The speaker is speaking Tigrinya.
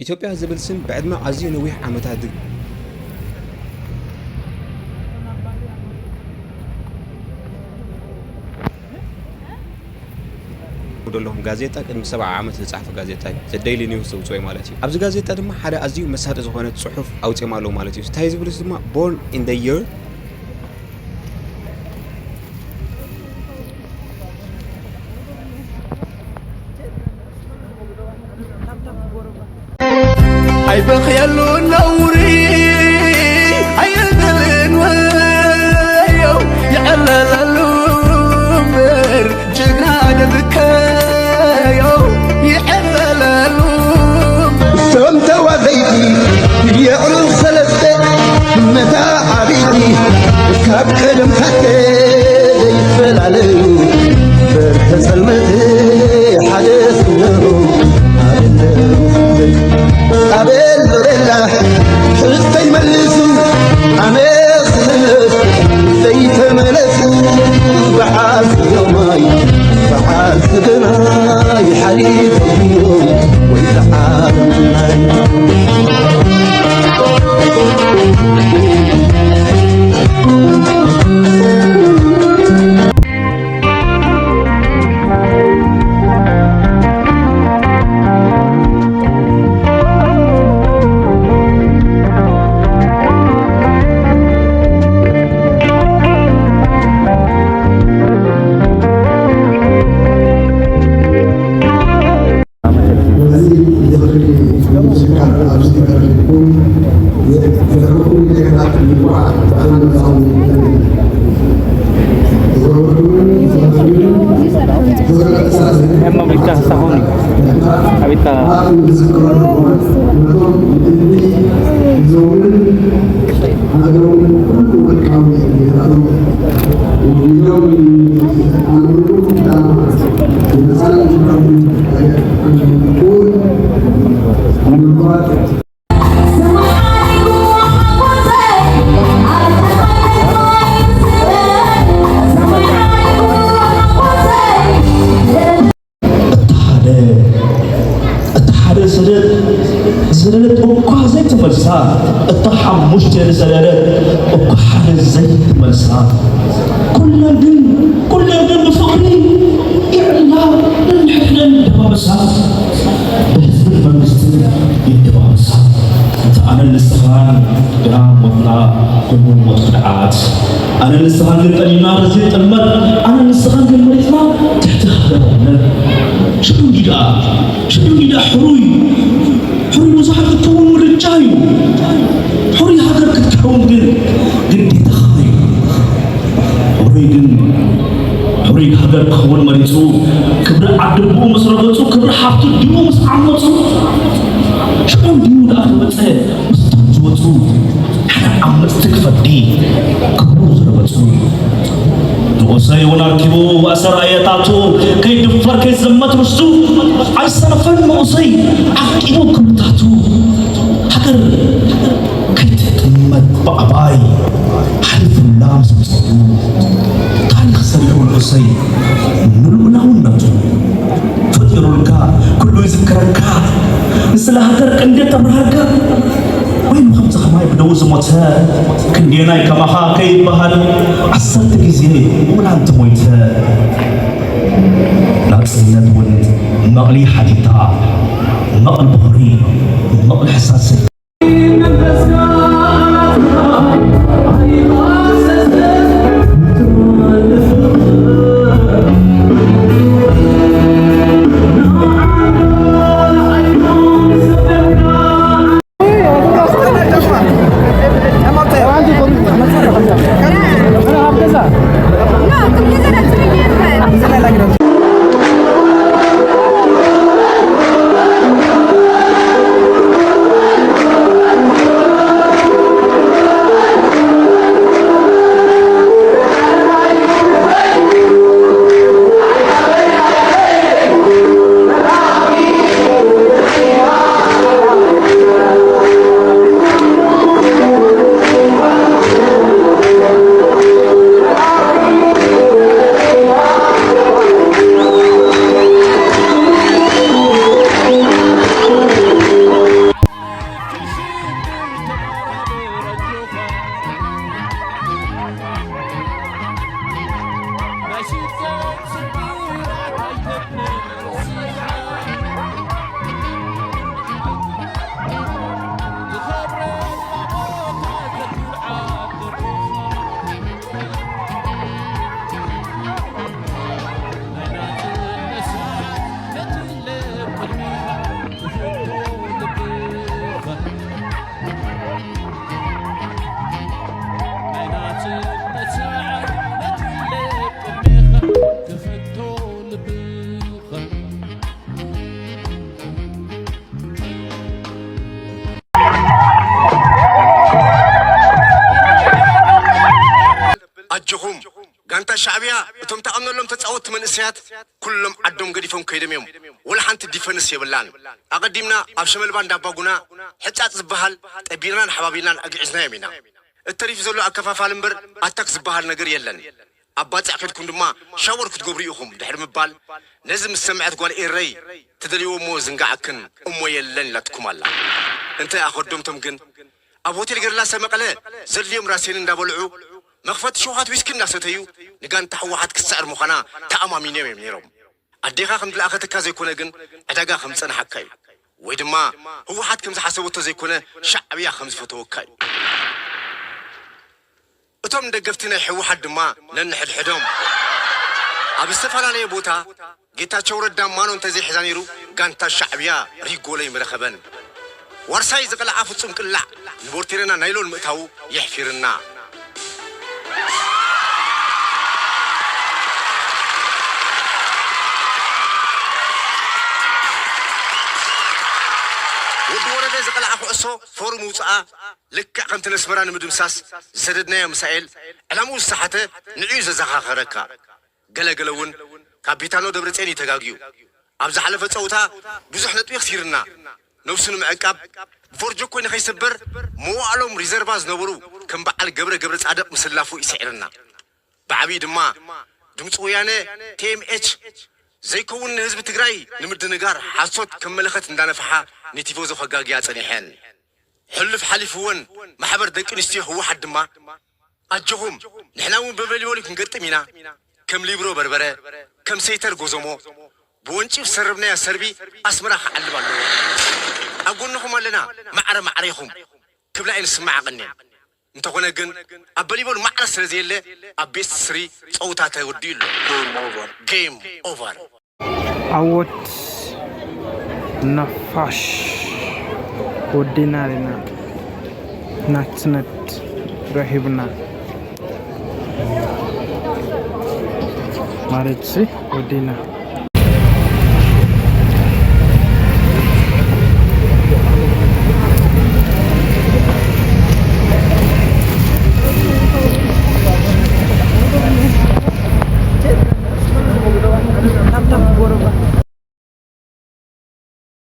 ኢትዮጵያ ዝብል ስም ብዕድመ ኣዝዩ ነዊሕ ዓመታት ድ- ዘለኹም ጋዜጣ ቅድሚ ሰብዓ ዓመት ዝጸሓፈ ጋዜጣ እዩ። The Daily News ዘውጽኦ ማለት እዩ። ኣብዚ ጋዜጣ ድማ ሓደ ኣዝዩ መሳጢ ዝኾነ ጽሑፍ ኣውጺኦም ኣለዉ ማለት እዩ። እንታይ ዝብል ድማ Born in the year ኣይበኽየሉ ነውሪ ኣየልብልን ወዮ ይዕለለሉ እምበር ጅግና ደብከዮ ይዕለለሉ እምበር። እቶም ተዋዘይቲ የዕሩኽ ሰለስተ መታ ዓቢይቲ ካብ ቀደም ታተ ዘይፈላለዩ በርተ ጸልመት ሓደ ስነሩ ኣበለሩ ኣበል ኖሬላ ሕዝተይ መልሱ ኣነ ክህብ ዘይተመለሱ በዓል ስዮማይ በዓል ስገናይ ሓሊፎም ወይ ዝዓለምናይ እቲ ሓደ ሰደድ ዝሰደደት እኳ ዘይትመልሳ፣ እታ ሓሙሽተ ዝሰደደት እኳ ሓደ ዘይትመልሳ፣ ኩለን ግን ኩለን ግን ብፍቕሪ ይዕላ ነንሕድሕደን ይደባበሳ፣ ብህዝብን መንግስትን ይደባበሳ። እቲ ኣነን ንስኻን ግና ሞትና ኮይኑ ሞት ክድዓት። ኣነን ንስኻን ግን ጠሊምና ረዚን ጥልመት፣ ኣነን ንስኻን ግን መሪጽና ትሕቲ ሃገራውነት። ሽዑ እንዲ ደኣ ሽዑ እንዲ ደኣ ሕሩይ ሕሩይ ብዙሓት ክትከውን ምርጫ እዩ። ሕሩይ ሃገር ክትከውን ግን ግዴታኻ እዩ። ሕሩይ ግን ሕሩይ ሃገር ክኸውን መሪጹ ክብሪ ዓዲ ኣቦኡ ምስ ረገጹ ክብሪ ሃብቲ ኣዲኡ ምስ ዓመጹ ሽዑ እንድዩ ደኣ ተወጸ ምስቶም ዝወጹ ሓደ ዓመጽቲ ክፈዲ ክብሩ ዝረገጹ ንኡሰይ እውን ኣርኪቡ ኣሰር ኣየታቱ ከይድፈር ከይዘመት ርስቱ ኣይሰነፈን ንኡሰይ ዓቂቡ ክብርታቱ ሃገር ከይትጥመት ብኣባይ ሓሊፉላ ምስ መጸቱ ታሪኽ ሰሪሑ ንኡሰይ ንልኡላውነቱ ፈጢሩልካ ኩሉ ይዝክረካ ንስለ ሃገር ቀንዴል ተብርሃልካ ወይኑ ከምዚ ከማይ ብደዉ ዝሞተ ክንደየናይ ከማኻ ከይበሃል ዓሰርተ ግዜ ውላ እንተሞይተ ናጽነት እውን መቕሊ ሓቲታ መቕል ቦኽሪ መቕል ሕሳስ ኣጆኹም፣ ጋንታ ሻዕብያ እቶም ተኣምነሎም ተጻወትቲ መንእሰያት ኩሎም ዓዶም ገዲፎም ከይዶም እዮም። ወላ ሓንቲ ዲፈንስ የብላን። ኣቐዲምና ኣብ ሸመልባ እንዳባጉና ሕጻጽ ዝበሃል ጠቢርናን ሓባቢርናን ኣግዒዝናዮም ኢና። እተሪፉ ዘሎ ኣከፋፋል እምበር ኣታክ ዝበሃል ነገር የለን። ኣብ ባጽዕ ከድኩም ድማ ሻወር ክትገብሩ ኢኹም ድሕሪ ምባል፣ ነዚ ምስ ሰምዐት ጓል ኤረይ፣ "ትደልይዎ እሞ ዝንጋዓክን እሞ የለን" ኢላትኩም ኣላ። እንተ ኣኸዶምቶም ግን ኣብ ሆቴል ገርላሰ መቐለ ዘድልዮም ራሴን እንዳበልዑ መኽፈቲ ሸውሃት ዊስኪ እንዳሰተዩ ንጋንታ ህወሓት ክትስዕር ምዃና ተኣማሚኖም እዮም ነይሮም። ኣዴኻ ከም ዝለኣኸትካ ዘይኮነ ግን ዕዳጋ ከም ዝጸንሓካ እዩ። ወይ ድማ ህወሓት ከም ዝሓሰበቶ ዘይኮነ ሻዕብያ ከም ዝፈተወካ እዩ። እቶም ደገፍቲ ናይ ህወሓት ድማ ነንሕድሕዶም ኣብ ዝተፈላለየ ቦታ ጌታቸው ረዳ ማኖ እንተዘይሕዛ ነይሩ ጋንታ ሻዕብያ ሪጎለይ ምረኸበን። ዋርሳይ ዝቐልዓ ፍጹም ቅላዕ ንቦርቴረና ናይሎን ምእታዉ የሕፊርና። ወዲ ወረደ ዝቐልዓ ኩዕሶ ፎርም ውፅኣ ልክዕ ከምቲ ነስመራ ንምድምሳስ ዝሰደድናዮ ምሳኤል ዕላምኡ ዝሰሓተ ንዕኡ ዘዘኻኸረካ። ገለ ገለ እውን ካፒታኖ ደብረፅዮን እዩ ተጋግዩ። ኣብ ዝሓለፈ ፀውታ ብዙሕ ነጥቢ ክሲርና። ነብሱ ንምዕቃብ ብፎርጆኮይ ንኸይስበር መዋእሎም ሪዘርቫ ዝነበሩ ከም በዓል ገብረ ገብረ ፃድቕ ምስላፉ ይስዕርና። ብዓብዪ ድማ ድምፂ ወያነ ቲኤምኤች ዘይከውን ንህዝቢ ትግራይ ንምድንጋር ሓሶት ከም መለኸት እንዳነፍሓ ንቲፎዞ ከጋግያ ፀኒሐን። ሕሉፍ ሓሊፍወን ማሕበር ደቂ ኣንስትዮ ህወሓት ድማ ኣጆኹም ንሕና እውን ብቨሊቦል ክንገጥም ኢና፣ ከም ሊብሮ በርበረ፣ ከም ሰይተር ጎዞሞ ብወንጪፍ ዝሰረብናያ ሰርቢ ኣስመራ ክዓልብ ኣለዎ። ኣብ ጎንኹም ኣለና፣ ማዕረ ማዕረ ኢኹም ክብላ እየን ዝስማዓ ቀንየን። እንተኾነ ግን ኣብ በሊቦል ማዕረ ስለ ዘየለ ኣብ ቤስት ስሪ ፀውታ ተወዲኡ ኣሎ። ጌም ኦቨር። ዓወት ነፋሽ ወዲና ሪና ናጽነት ረሂብና ማለት ሲ ወዲና